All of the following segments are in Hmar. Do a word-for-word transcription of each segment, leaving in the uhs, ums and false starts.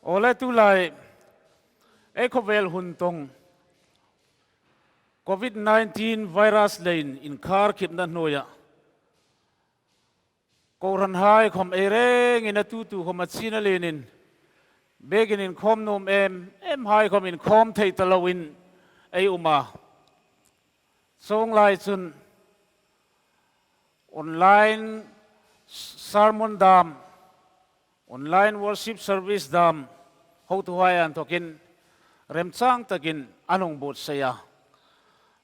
Awle, tulai ei khawvel hun tawng Covid nineteen virus leiin inkhar khipna hnuoia kohranhai khawm ei rengin a tu tu khawm a china lienin biekin inkhawm nuom em em hai khawm inkhawm thei ta loin ei um a. Chuong lai chun online sermon dam, online worship service dam, hotuhai inthokin remchang takin an hung buotsai a.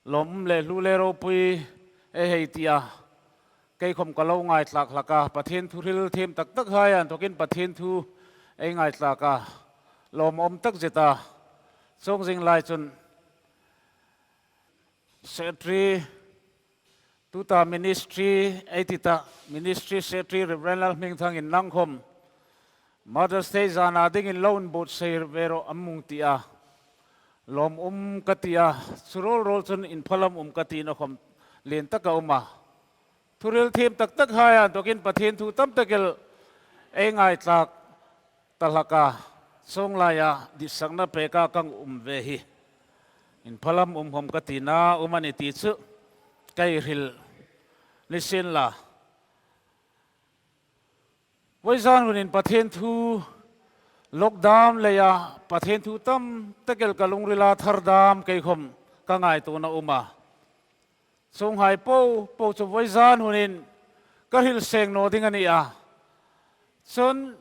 Lawmum le hlu le ropui ei hei ti a. Kei khawm ka lo ngaithlak hlak a, Pathien thu hril thiem tak tak hai inthokin Pathien thu ei ngaithlak a. Lawmum tak zet a. Chuong zing lai chun Secretary, tuta ministry, ei ti ta, Ministry Secretary Reverend Lalhmingthang in nang khawm Mother's Day zana dingin lo inbuotsai ve rawh a mi ti a. Lawmum ka ti a, chu ruol ruol chun inphalam um ka tina khawm lien taka um a. Thu hril thiem tak tak hai inthokin Pathien thu tam tak el ei ngaithlak ta hlak a, chuong laia ditsakna peka ka um ve hi. Inphalam um khawm ka tina um a ni ti chu ka hril ni sien la. Vawizan hunin Pathien thu lockdown leia Pathien thu tam tak el ka lungrila thar dam kei khawm ka ngaituona um a. Chuonghai po po chu vawizan hunin ka hril seng naw ding a ni a. Chun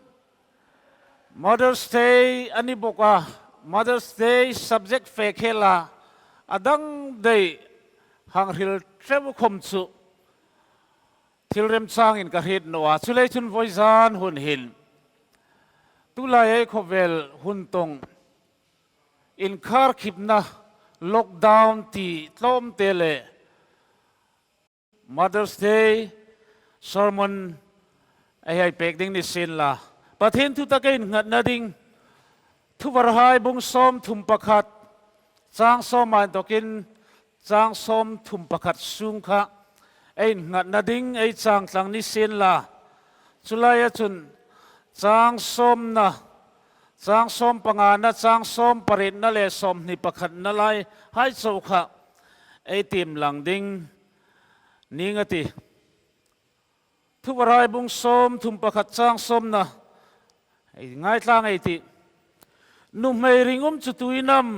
Mother's Day a ni bawk a, Mother's Day subject fe khela a dang dai hang hril ṭheu khawm chu thil remchangin ka hriet naw a. Chuleiin chun vawizan hun hin tulai ei khawvel hun tawng inkhar khipna lockdown ti tlawmte le Mother's Day sermon ei hei pek ding ni sien la. Pathien thu tak ei innghatna ding Thuvarhai bung sawmthum pakhat, chang sawm a inthokin chang sawmthum pakhat sung kha ei innghatna ding ei chang tlang ni sien la. Chu laia chun chang sawmna, chang sawm pangana, chang sawm parietna le sawmhni pakhatna lai hai chau kha ei tiem lang ding ning a tih. Thuvarhai bung sawmthum pakhat chang sawmna ei ngaithlak ei tih. Nuhmei ringum chu tuin am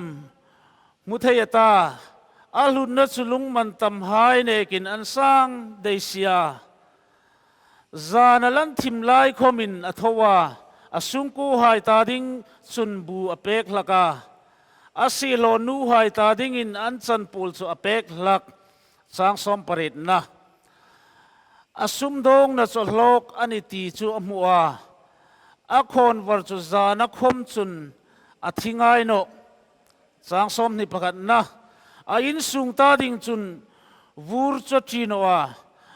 hmu thei a ta, a hlutna chu lungmantamhai nekin an sang dai si a. Zana lan thim lai khawmin a tho a, a sungkuohai ta ding chun bu a pek hlak a, a siehlaw nuhai ta dingin an chanpuol chu a pek hlak. Chang sawm parietna. A sumdawngna chu a hlawk a ni ti chu a hmu a, a khawnvar chu zana khawm chun a thi ngai nawh. Chang sawmhni pakhatna. A insung ta ding chun vur chu a ṭi naw a,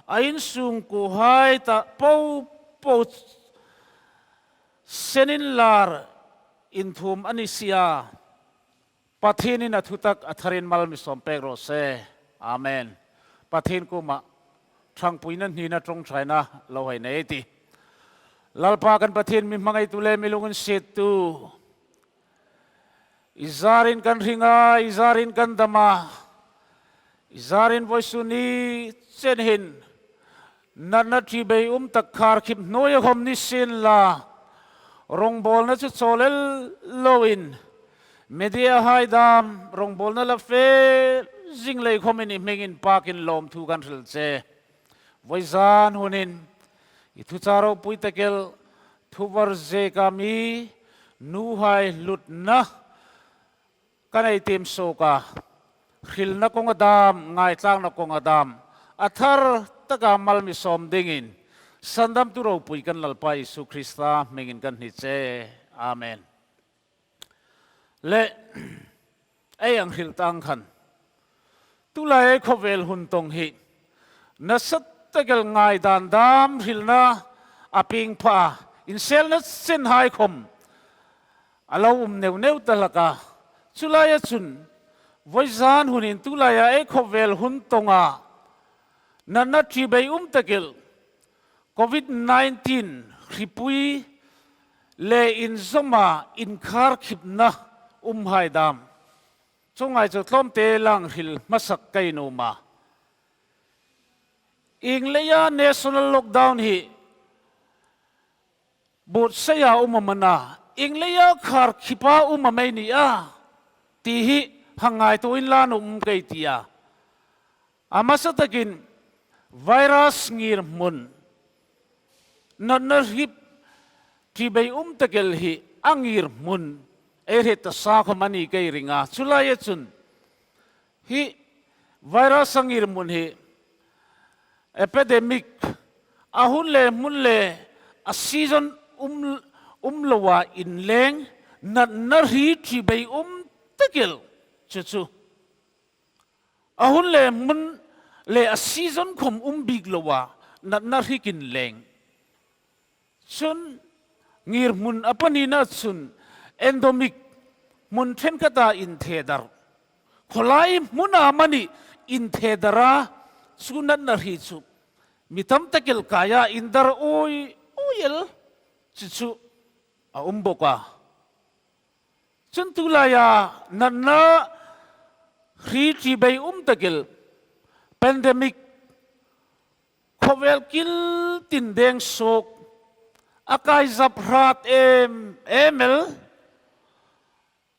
a insungkuohai ta po po sen inlar inthuom a ni si a. Pathienin a thutak a tharin mal mi sawm pek raw se. Amen. Pathien kuoma ṭhangpuina hnina ṭawngṭaina lo hei nei ei tih. Lalpa kan Pathien, mi hmangaitu le mi lunginsiettu, i zarin kan hring a, i zarin kan dam a, i zarin vawisun ni chen hin natna ṭibei um tak khar khip hnuoia khawm ni sien la, rawngbawlna chu chawl el loin, media hai dam rawngbawlna la fe zing lei khawmin i hming inpakin lawmthu kan hril che. Vawizan hunin i thuchah ropui tak el Thuvar zieka mi nuhai hlutna kan ei tiem suok a, hrilna kawnga dam, ngaithlakna kawnga dam, a thar taka mal mi sawm dingin Sandamtu ropui kan Lalpa Isu Krista hmingin kan hni che. Amen. Le, ei hang hril tang khan, tulai ei khawvel hun tawng hi nasa tak el ngaidan dam hrilna a pieng pha a, inselna chenhai khawm a lo um neu neu ta hlak a. Chu laia chun vawizan hunin tulaia ei khawvel hun tawnga natna ṭibei um tak el Covid nineteen hripui le inzawma inkhar khipna umhai dam. Chuong hai chu tlawmte lang hril hmasak ka nuom a. Ieng leia national lockdown hi buotsaia um am a na, ieng leia khar khipa um am ei ni a, ti hi hang ngaituo inla nuom ka ti a. A hmasa takin virus ngirhmun, natna hri ṭibei um tak el hi a ngirhmun ei hriet ta sa khom a ni ka ring a. Chu laia chun hi virus a ngirhmun hi epidemic, a hun le hmun le a season um, um loa inleng, natna hri ṭibei um tak el chu chu. A hun le hmun le a season khom um bik loa natna hri inleng. Chun ngirhmun a panina chun endemic, hmun ṭhenkhata inthedar. Khawlai hmuna amani inthedara chu natna hri chu mi tam tak el kaia indar uoi uoi el chu chu a um bok a. Chun tu laia natna hri ṭibei um tak el, pandemic, khawvel kil tin deng suok, a kai zap hrat em em el,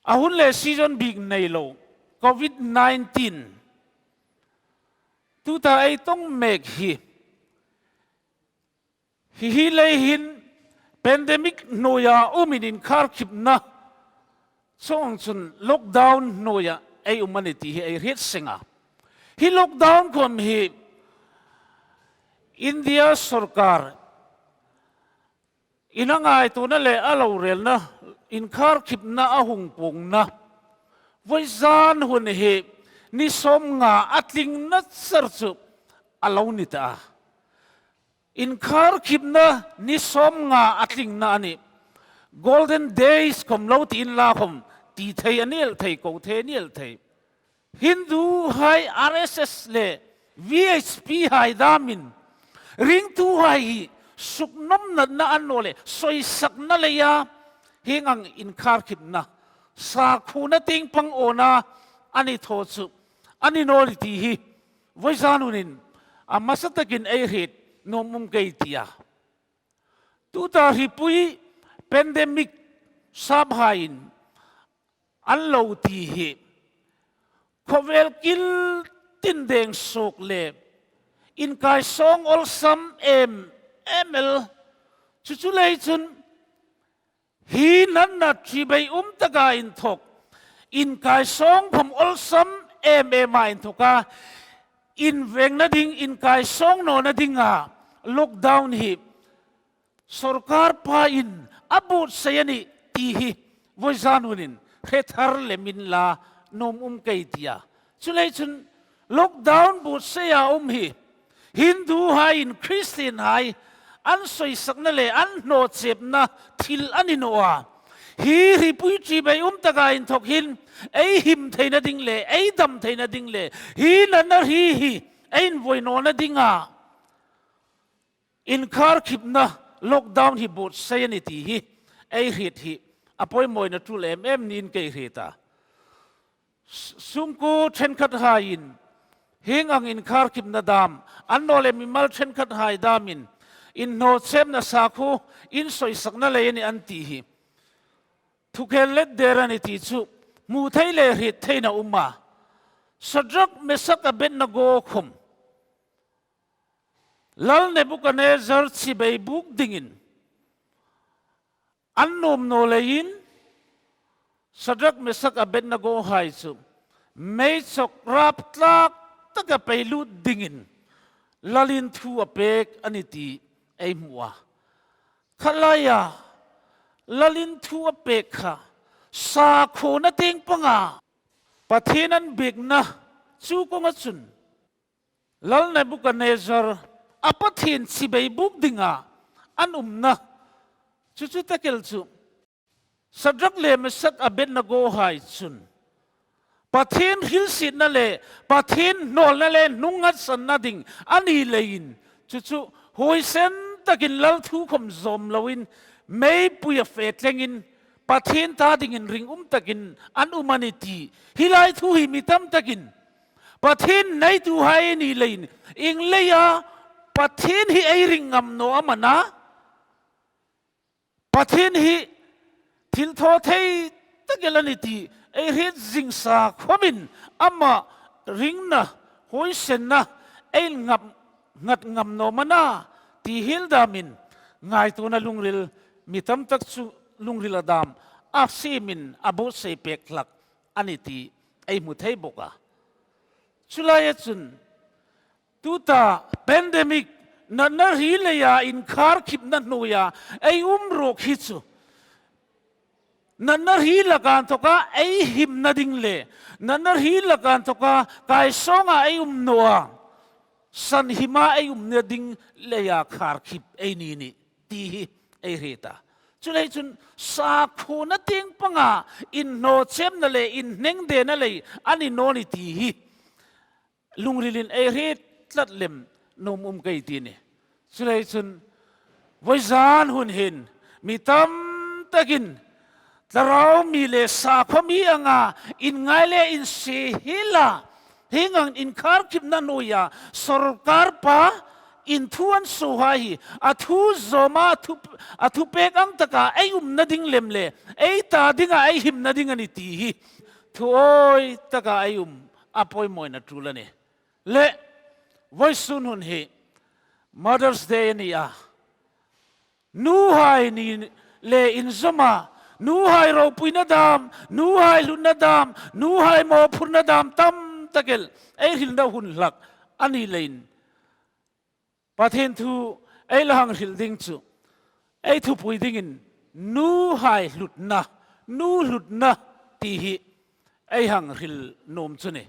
a hun le season bik nei lo, covid nineteen, tuta ei tawng mek hi. Hi hi lei hin pandemic hnuoia umin inkhar khipna, chuong chun lockdown hnuoia ei um a ni ti hi ei hriet seng a. Hi lockdown khom hi India sawrkar in a ngaituona le a lo relna, inkhar khipna a hung puongna, vawizan hun hi ni sawmnga a tlingna char chu a lo ni ta a. Inkhar khipna ni sawmnga a tlingna a nih. Golden days khom lo ti inla khom ti thei a ni el thei, ko thei a ni el thei. Hinduhai R S S le V H P hai damin ringtuhai hi suknawmnatna a ni naw le soisakna leia hieng ang inkhar khipna, sakhuona tieng pang awna a ni thaw chu a ni naw ni ti hi vawizan hunin a hmasa takin ei hriet nuom um ka ti a. Tuta hripui pandemic saphaiin an lo ti hi khawvel kil tin deng suok le inkaisawng awlsam em em el, chu chu lei chun hi natna ṭibei um taka inthawk, inkaisawng khom awlsam em ema inthoka invengna ding, inkaisawng nawna dinga lockdown hi sawrkar pain a buotsai a nih ti hi vawizan hunin hre thar lem inla nuom um ka ti a. Chu lei chun lockdown buotsaia um hi Hinduhaiin Kristienhai an soisakna le an hnawchepna thil a ni naw a. Hi hripui ṭibei um taka inthawk hin ei him theina ding le ei dam theina ding le hi natna hri hi ei invuoi nawna dinga inkhar khipna lockdown hi buotsai a nih ti hi ei hriet hi a pawimawina ṭul em em niin ka hriet a. S-, sungkuo ṭhenkhathaiin hieng ang inkhar khipna dam, annawleh mimal ṭhenkhathai damin inhnawchepna, sakhuo insoisakna lei a nih an ti hi thukhel let der a nih ti chu hmu thei le hriet theiin a um a. Sadrak, Mesak, Abednego khom Lal Nebukadnezar chibai buk dingin an nuom naw leiin Sadrak, Mesak, Abednego hai chu meichawk rap tlak taka pei lut dingin lalin thu a pek a nih ti ei hmu a. Kha laia lalin thu a pek kha sakhuona tieng panga Pathien an biekna chu kawnga chun Lal Nebukadnezar a Pathien chibai buk dinga an umna chu chu tak el chu Sadrak le Mesak, Abednego hai chun Pathien hrilsietna le Pathien hnawlna le hnungngatsanna ding a ni leiin chu chu huoisen takin lal thu khom zawm loin meipui a fe tlengin Pathien ta dingin ringum takin an um a ni ti. Hi lai thu hi mi tam takin Pathien neituhai ei ni leiin ieng leia Pathien hi ei ring ngam naw am a na? Pathien hi thilthawthei tak el a ni ti ei hriet zing sa khomin ama ringna, huoisenna ei ngap, nghat ngam naw am a na ti hril damin ngaituona lungril, mi tam tak chu lungrila dam a siemin a buotsai pek hlak a ni ti ei hmu thei bawk a. Chu laia chun tuta pandemic natna hri leia inkhar khipna hnuoia ei um ruok hi chu natna hri laka inthawka ei himna ding le natna hri laka inthawka kaisawnga ei um naw a, sanhima ei umna ding leia khar khip ei ni nih ti hi ei hriet a. Chuleiin chun sakhuona tieng panga inhnawchemna le inhnengdena lei a ni naw ni ti hi lungrilin ei hriet tlat lem nuom um ka ti nih. Chuleiin chun vawizan hun hin mi tam takin thlarau mi le sakhuo mi anga inngai le insie hi la, hieng ang inkhar khipna hnuoia sawrkar pa in thu an suohai hi a thu zawma a thu, a thu pek ang taka ei umna ding lem le ei ta dinga ei himna ding a ni ti hi thuoi taka ei um a poimawna tul a nih. Le vawisun hun hi Mother's Day a ni a, nuhai ni le inzawma nuhai ropuina dam, nuhai hlutna dam, nuhai mawphurna dam tam tak el ei hrilna hun hlak a ni leiin Pathien thu ei la hang hril ding chu ei thupui dingin nuhai hlutna, nu hlutna ti hi ei hang hril nuom chu a nih.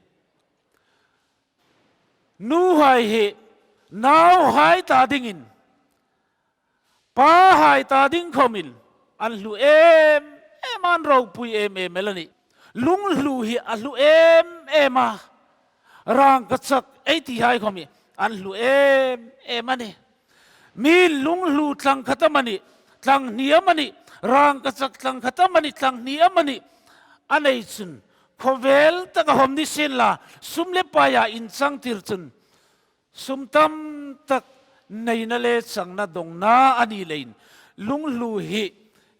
Nuhai hi nauhai ta dingin pahai ta ding khomin an hlu em em, an ropui em em el a nih. Lunghlu hi a hlu em em a, rangkachak ei tihai khom hi an hlu em em a nih. Mi'n lunghlu tlang khat amanih, tlang hni amanih, rangkachak tlang khat amanih, tlang hni amanih a nei chun khawvel taka khom ni sienla, sum le paia inchangtir chun sum tam tak neina le changna dongna a ni leiin lunghlu hi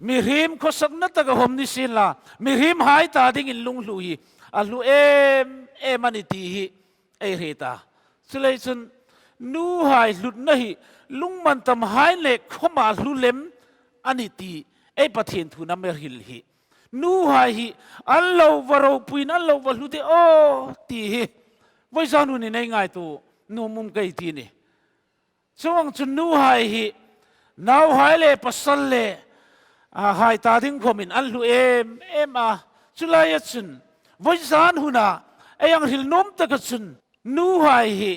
mihriem khawsakna taka khom ni sienla, mihriemhai ta dingin lunghlu hi a hlu em em a nih ti hi ei hriet a. Chuleiin chun nuhai hlutna hi lungmantamhai le khoma hlu lem a nih ti ei Pathien thuna mi hril hi. Nuhai hi an lo va ropuiin an lo va hlu de aw ti hi vawizan hunin ei ngaituo nuom um ka ti nih. Chuong chun nuhai hi nauhai le pasal le, a, hai ta ding khomin an hlu em em a. Chu laia chun vawizan huna ei hang hril nuom taka chun nuhai hi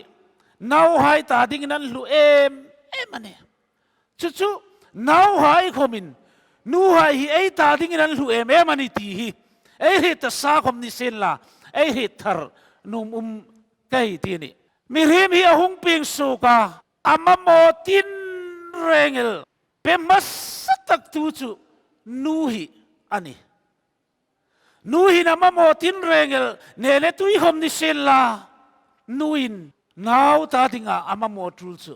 nauhai ta dingin an hlu em em a nih. Chu chu nauhai khomin nuhai hi ei ta dingin an hlu em em a nih ti hi ei hriet ta sa khom ni sienla, ei hriet thar nuom um ka ti nih. Mihriem hi a hung pieng suok a, a mamaw tinreng el pe hmasa taktu chu nu hi a nih. Nu hin a mamaw tinreng el, ne le tui khom ni sienla, nuin nau ta dinga a mamaw tul chu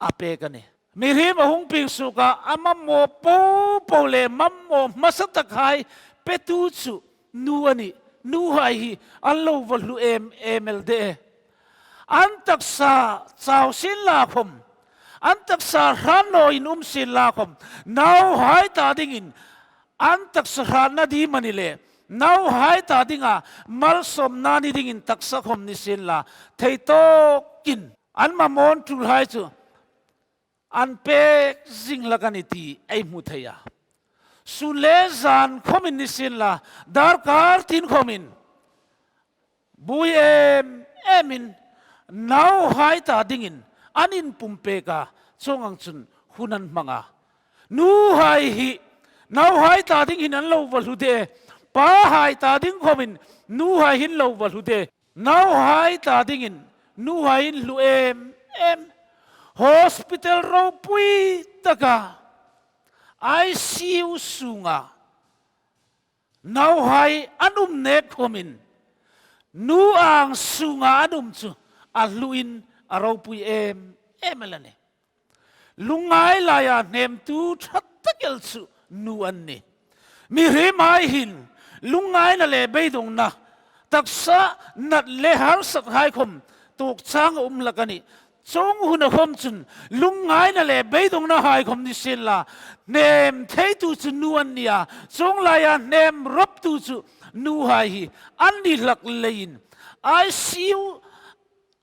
a pek a nih. Mihriem a hung pieng suok a, a mamaw popo le mamaw hmasa takhai petu chu nu a nih. Nuhai hi an lo va hlu em em el de. An taksa chau sienla khom, an taksa hrat nawin um sienla khom, nauhai ta dingin an taksa hratna ding amanih le nauhai ta dinga malsawmna ni dingin taksa khom ni sienla, thei tawkin an mamaw tulhai chu an pek zing hlak a nih ti ei hmu thei a. Sun le zan khomin ni sienla, darkar tin khomin buoi em emin nauhai ta dingin an inpumpek a, chuong ang chun hun an hmang a. Nuhai hi nauhai ta ding hin an lo va hlu de, pahai ta ding khomin nuhai hin lo va hlu de. Nauhai ta dingin nuhai hin hlu em em. Hospital ropui taka I C U sunga nauhai an um nek khomin, nu ang sunga an um chu a hluin a ropui em em el a nih. Lungngai laia hnemtu ṭha tak el chu nu an nih. Mihriemhai hin lungngaina le beidongna, taksa nat le harsathai khom tuok chang a um hlak a nih. Chuong huna khom chun lungngaina le beidongnahai khom ni sien la, hnem theitu chu nu an nih a, chuong laia hnem roptu chu nuhai hi an ni hlak leiin, I C U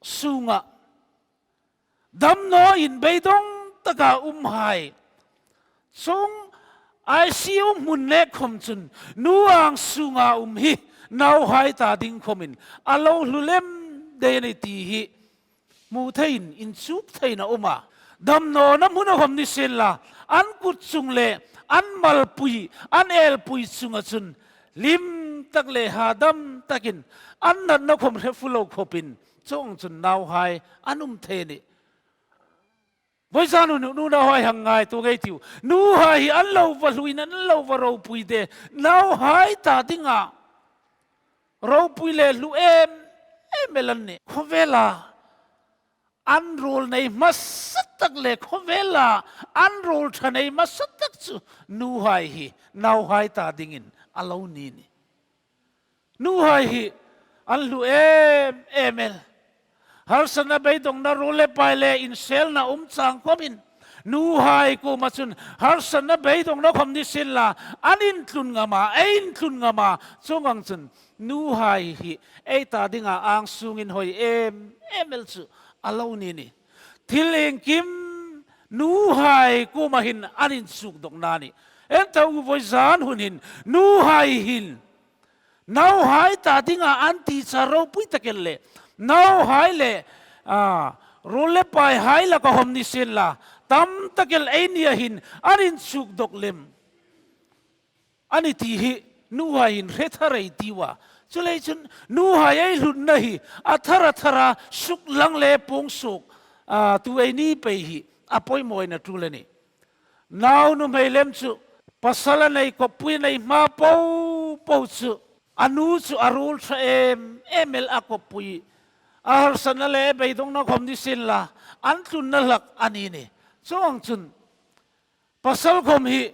sunga damnaw inbeidong taka umhai, chuong I C U hmun nek khom chun nu ang sunga um hi nauhai ta ding khomin a lo hlu lem dai a nih ti hi hmu theiin inchuk theiin a um a. Damnawna hmuna khom ni sien la, an kut chung le an malpui, an elpui chunga chun hlim tak le hadam takin an natna khom hre fo lo khopin, chuong chun nauhai an um thei a nih. Vawizan hun hin nu nauhai hang ngaituo ngei ei tiu. Nuhai hi an lo va hluin, an lo va ropui de. Nauhai ta dinga ropui le hlu em em el an nih. Khawvela an ruol nei hmasa tak le khawvela an ruol ṭha nei hmasa tak chu nuhai hi nauhai ta dingin a lo ni a nih. Nuhai hi an hlu em em el. Harsatna, beidongna, ruol le pai le inselna um chang khomin, nuhai kuoma chun harsatna, beidongna khom ni sien la, an intlun ngam a, ei intlun ngam a, chuong ang chun nuhai hi ei ta dinga angsung inhawi em em el chu a lo ni a nih. Thil iengkim nuhai kuoma hin an insukdawk nawh a nih. Enta u, vawizan hun hin nuhai hin nauhai ta dinga an ti char ropui tak el le, nauhai le, a, ruol le paihai laka khom ni sien la, tam tak el ei nia hin an insukdawk lem a nih ti hi nuhai hin hre thar ei tiu a. Chuleiin chun nuhai ei hlutna hi a thar a thara suklang le puong suok, a, tu ei ni pei hi a poimawna tul a nih. Nau nuhmei lem chu pasal a nei, koppui a nei hma po po chu a nu chu a ruol ṭha em em el a koppui, a harsatna le beidongna khom ni sien la, an tlunna hlak a ni a nih. Chuong ang chun pasal khom hi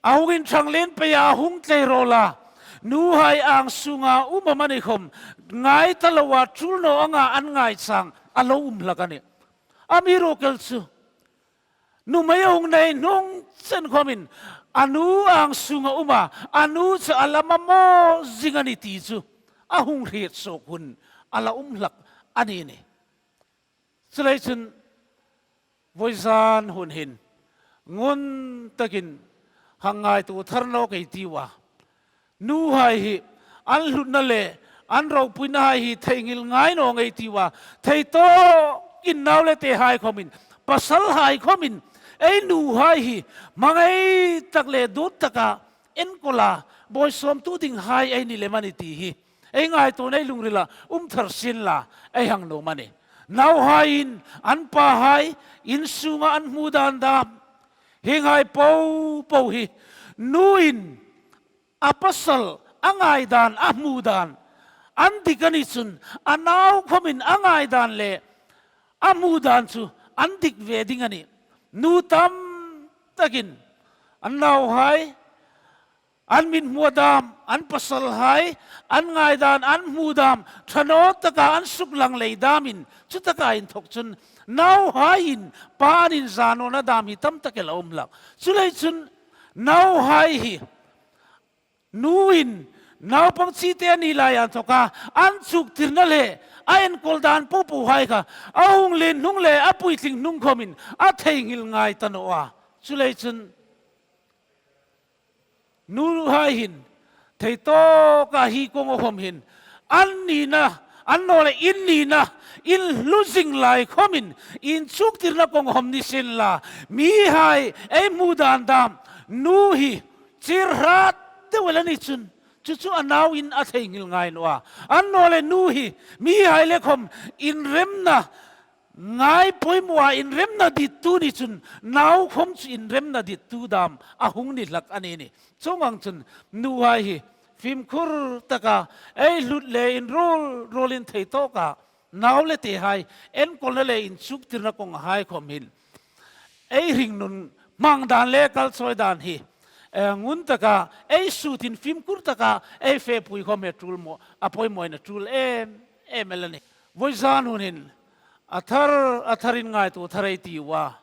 a hung inṭhang lien pei a, a hung tleirawl a, nuhai angsunga um amani khom ngai ta loa tul naw anga an ngai chang a lo um hlak a nih. Amiruokchu nuhmei a hung nei hnung chen khomin a nu angsunga um a, a nu chu a la mamaw zing a nih ti chu a hung hriet suok hun a la um hlak a ni a nih. Chuleiin chun vawizan hun hin ngun takin hang ngaituo thar nawk ei tiu a. Nuhai hi an hlutna le an ropuinahai hi theinghil ngai naw ngei ei tiu a. Thei tawkin nau le tehai khomin, pasalhai khomin ei nuhai hi hmangai tak le dut taka enkawl a, bawi sawmtu dinghai ei ni lem a nih ti hi ei ngaituona ei lungrila um thar sien la ei hang nuom a nih. Nauhaiin an pahai insunga an hmu dan dam, hienghai po po hi nuin a pasal a ngai dan, a hmu dan an dik a ni chun, a nau khomin a ngai dan le a hmu dan chu an dik ve ding a nih. Nu tam takin an nauhai an mithmuah dam, an pasalhai an ngai dan, an hmu dam ṭha naw taka an suklang lei damin, chutaka inthok chun nauhaiin pa an inza nawna dam hi tam tak el a um hlak. Chuleiin chun nauhai hi nuin naupang chite a ni lai inthawka an chuktirna le a enkawl dan po pohai kha a hung lien hnung le a puitling hnung khomin a theinghil ngai ta naw a. Chuleiin chun nuhai hin thei tawka hi kuonga khom hin an nina, annawleh in nina, in hlu zing lai khomin inchuktirna kuonga khom ni sien la, mihai ei hmu dan dam, nu hi chir hrat deu el a ni chun, chu chu a nauin a theinghil ngai naw a. Annawleh nu hi mihai le khom inremna, Ngai poimaw a inremna dittu ni chun, nau khom chu inremna dittu dam a hung ni hlak a ni nih. Chuong ang chun, nuhai hi fimkhur taka ei hlut le inruol ruolin thei tawka nau le tehai enkawlna le inchuktirna kawnghai khom hin ei hringnun hmang dan le kalchawi dan hi, eh, ngun taka ei sutin fimkhur taka ei fepui khom hi a ṭul maw, a poimawin a ṭul em em el a nih. Vawizan hun hin a thar, a tharin ngaituo thar ei tiu a.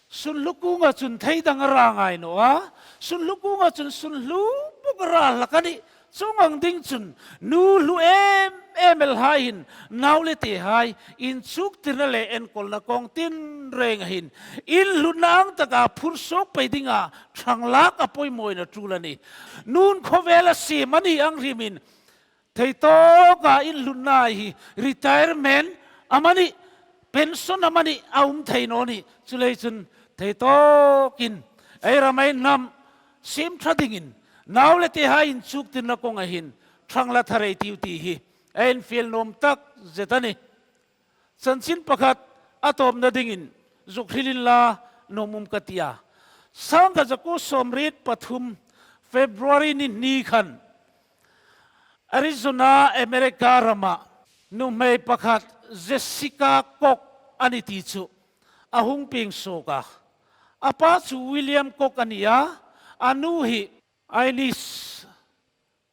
Sunhlu kunga chun thei dang a ra ngai naw a. Sunhlu kunga chun sunhlu bawk a ra hlak a nih. Chuong ang ding chun, nu hlu em em el hai hin, nau le tehai inchuktirna le enkawlna kawng tinreng a hin, inhlutna ang taka phur suok pei dinga ṭhang lak a poimawin a ṭul a nih. Nun khawvel a siem a ni ang hrimin, thei tawka inhlutna hi retirement amanih, pension amanih a um thei naw nih. Chuleiin chun thei tawkin ei ram ei hnam siem ṭha dingin, nau le tehai inchuktirna kawnga hin ṭhang la thar ei tiu ti hi ei infiel nuom tak zet a nih. Chanchin pakhat a tawpna dingin zuk hril inla nuom um ka ti a. Sangkhat zakuo sawmriet pathum February ni hni khan Arizona, America rama nuhmei pakhat Jessica Cox a ni ti chu a hung pieng suok a. A pa chu William Cox a ni a, a nu hi Ines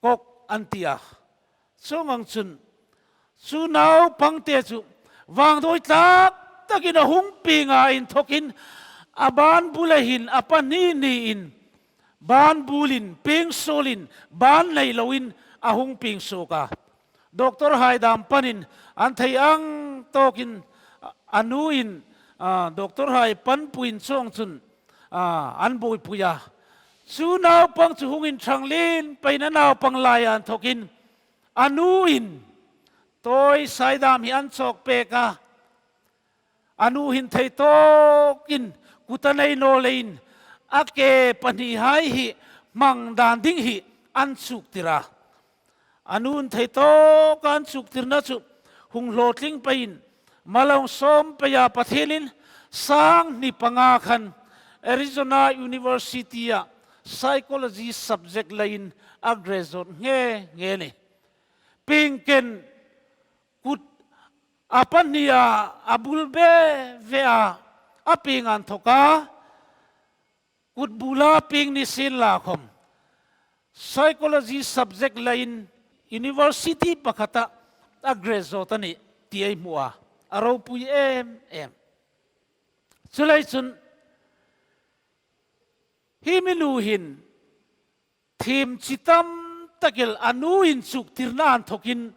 Cox an ti a. Chuong ang chun, chu naupangte chu vangduoi tlak takin a hung pieng a, inthokin a ban bula hin a pahni niin ban bulin, pieng suolin, ban nei loin a hung pieng suok a. Doctor hai dam panin an thei ang tawkin a nuin, a, doctor hai panpuiin chuong chun, a, an buoipui a. Chu naupang chu hung inṭhang lien peiin a naupang laia inthokin a nuin toy sai dam hi an chawk pek a. A nu hin thei tawkin kut a nei naw leiin a ke pahnihai hi hmang dan ding hi an chuktir a. A nun thei tawka an chuktirna chu hung hlawtling peiin, May sawm peia Pathienin sang hni panga khan Arizona University-a psychology subject lain a graduate nghe nghe a nih. Pieng ken kut a pahnia a bul ve ve a, a pieng a inthoka kut bula pieng ni sienla khom, psychology subject lain university pakhata a graduate a nih ti ei hmu a, a ropui em em. Chuleiin chun hi mi nu hin thiem chi tam tak el a nu inchuktirna inthokin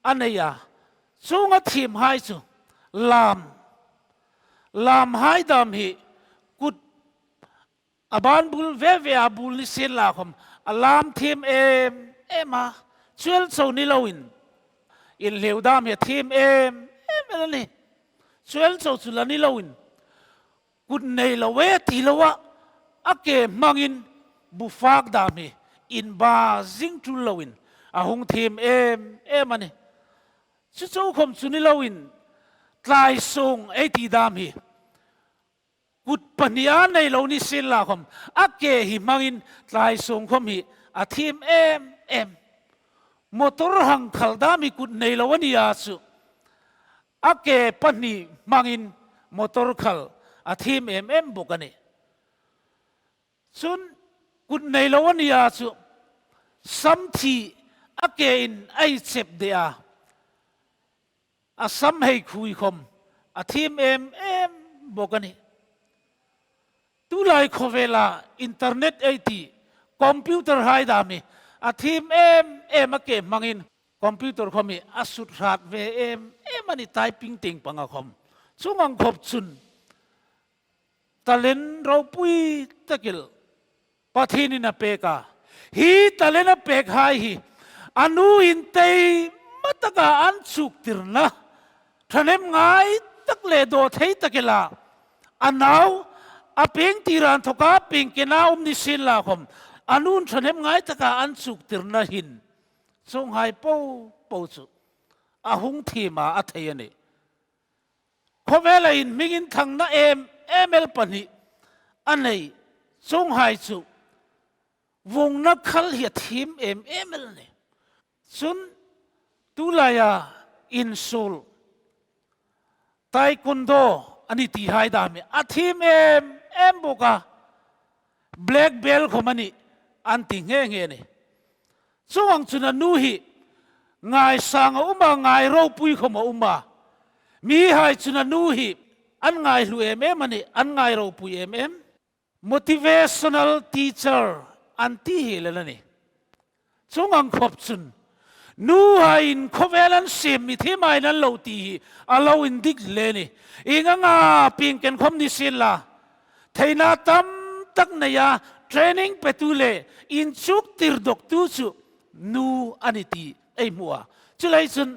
a nei a. Chuong a thiemhai chu lam, lamhai dam hi kut a ban bul ve ve a bul ni sienla khom, a lam thiem em em a. Chuel chau ni loin inhleu dam hi a thiem em em el a nih. Chuel chau chu la ni loin kut nei lo e ti loa a ke hmangin bu fak dam hi inba zing tul loin a hung thiem em em a nih. Chu chau khom chu ni loin tlai sung ei ti dam hi kut pahnia nei lo ni sienla khom, a ke hi hmangin tlai sung khom hi a thiem em em. Motor hang khal dam hi kut nei lo a ni a chu, a ke pahni hmangin motor khal a thiem em em bawk a nih. Chun kut nei lo a ni a chu, sam thi a kein ei chep de a, a sam hei khui khom a thiem em em bawk a nih. Tulai khawvela internet ei ti, computer hai dam hi a thiem em em a ke hmangin computer khom hi a sut hrat ve em em a nih, typing tieng panga khom. Chuong ang khop chun talent ropui tak el Pathienin a pek a. Hi talent a pekhai hi a nuin tei ma taka an chuktirna, ṭhahnem ngai tak le daw thei tak ela a nau a pieng tira inthoka pieng kena um ni sienla khom, a nun ṭhahnem ngai taka an chuktirna hin chuonghai po po chu a hung thiem a, a thei a nih. khawvela inhming inthangna em em el pahni a nei. Chuonghai chu vawngna khal hi a thiem em em el a nih. Chun tulaia insuol taekwondo a ni ti hai dam hi a thiem em em bawk a, black belt khawm a nih an ti nghe nghe a nih. Chuong ang chun a nu hi ngaisang a um a, ngai ropui khawm a um a. Mihai chun a nu hi an ngaihlu em em a nih, an ngai ropui em em. Motivational teacher an ti hiel a nih. Chuong ang khawp chun nuhaiin khawvel an siem mi thiem hai an lo ti hi a lo indik hle a nih. Ieng anga pieng ken khawm ni sien la, theina tam tak neia training petu le inchuktir dawktu chu nu a ni ti ei hmu a. Chuleiin chun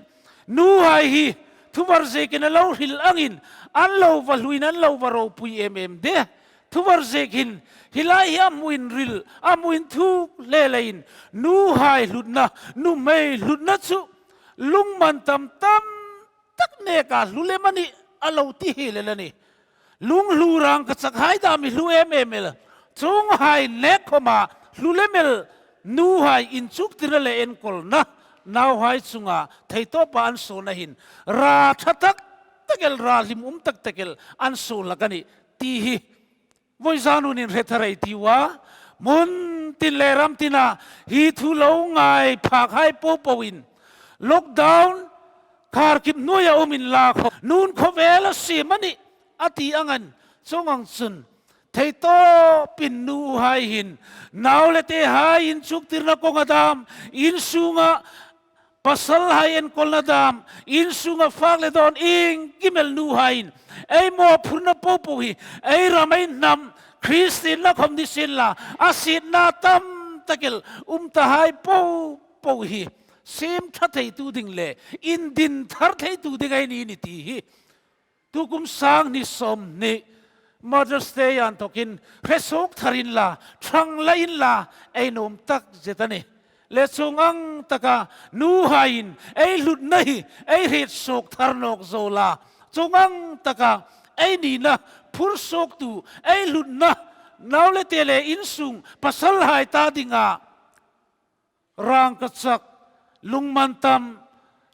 nuhai hi thuvar zekin a lo hril angin an lo va hluin an lo va ropui em em de. Thuvar zek hin hi lai hi a hmu inril, a hmu inthuk hle leiin nuhai hlutna, nuhmei hlutna chu lungmantam tam tak neka hlu lem a nih a lo ti hiel a nih. Lunghlu rangkachak hai dam hi hlu em em el. Chuonghai nek khawma hlu lem el nuhai inchuktirna le enkawlna nauhai chunga theitawpa an suolna hin ra ṭha tak tak el, ra hlimum tak tak el an suol hlak a nih ti hi vawizan hun inhre thar ei tiu a. Hmun tin le ram tina hi thu lo ngai phak hai popoin lockdown khar kip hnuoia um inla khaw, nun khawvel a siem a nih a ti angin, chuong ang chun theitawpin nuhai hin nau le tehai inchuktirna kawnga dam, insunga pasalhai enkawlna dam, insunga fak le dawn iengkim el nuhaiin ei mawphurna popo hi, ei ram ei hnam, Kristienna khawm ni sien la, a sietna tam tak el um ta hai popo hi siem ṭha theitu ding le indin thar theitu ding ei ni ni ti hi tukum sang hni sawmhni Mother's Day anthokin hre suok thar inla, ṭhang la inla ei nuom tak zet a nih. Le chuong ang taka nuhaiin ei hlutna hi ei hriet suok thar nawk zo la, chuong ang taka ei nina phur suoktu, ei hlutna nau le teh le insung pasalhai ta dinga rangkachak, lungmantam,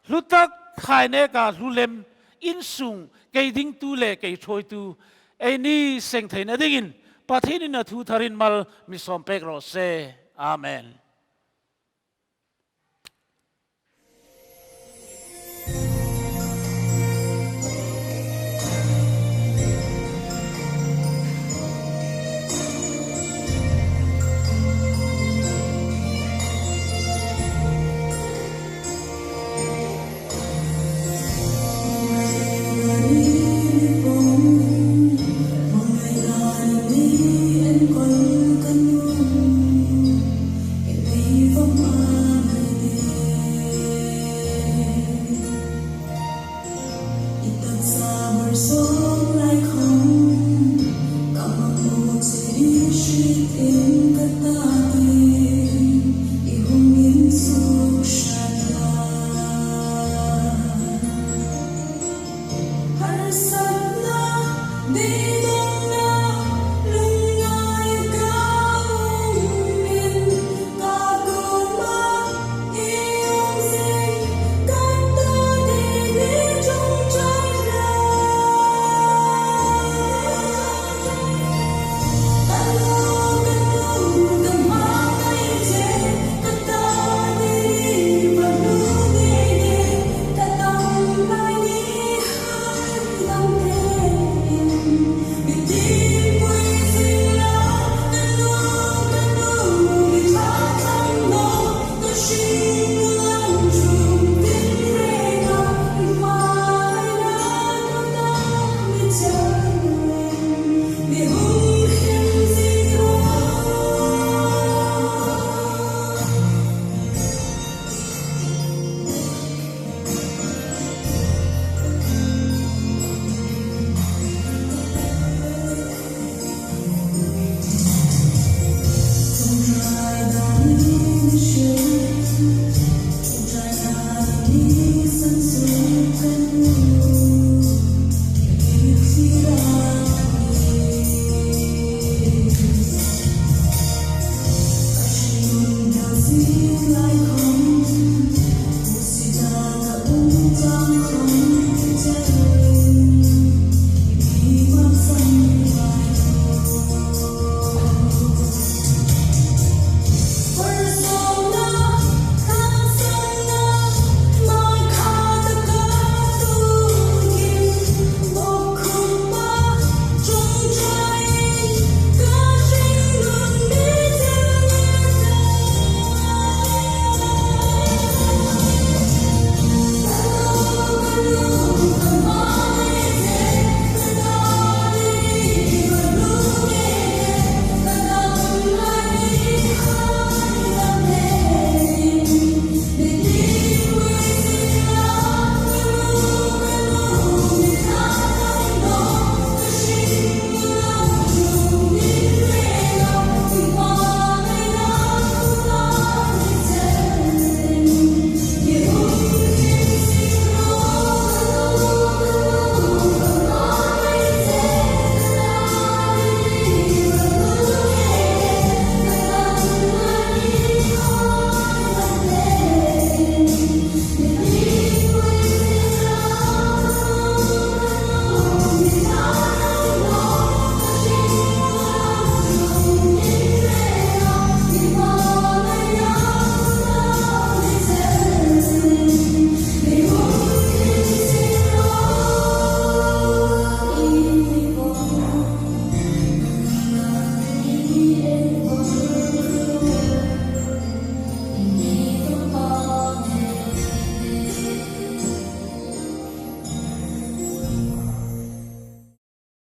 hlu tak hai neka hlu lem, insung kei dingtu le kei ṭhuoitu ei ni seng theina dingin Pathienin a thu tharin mal mi sawm pek raw se. Amen.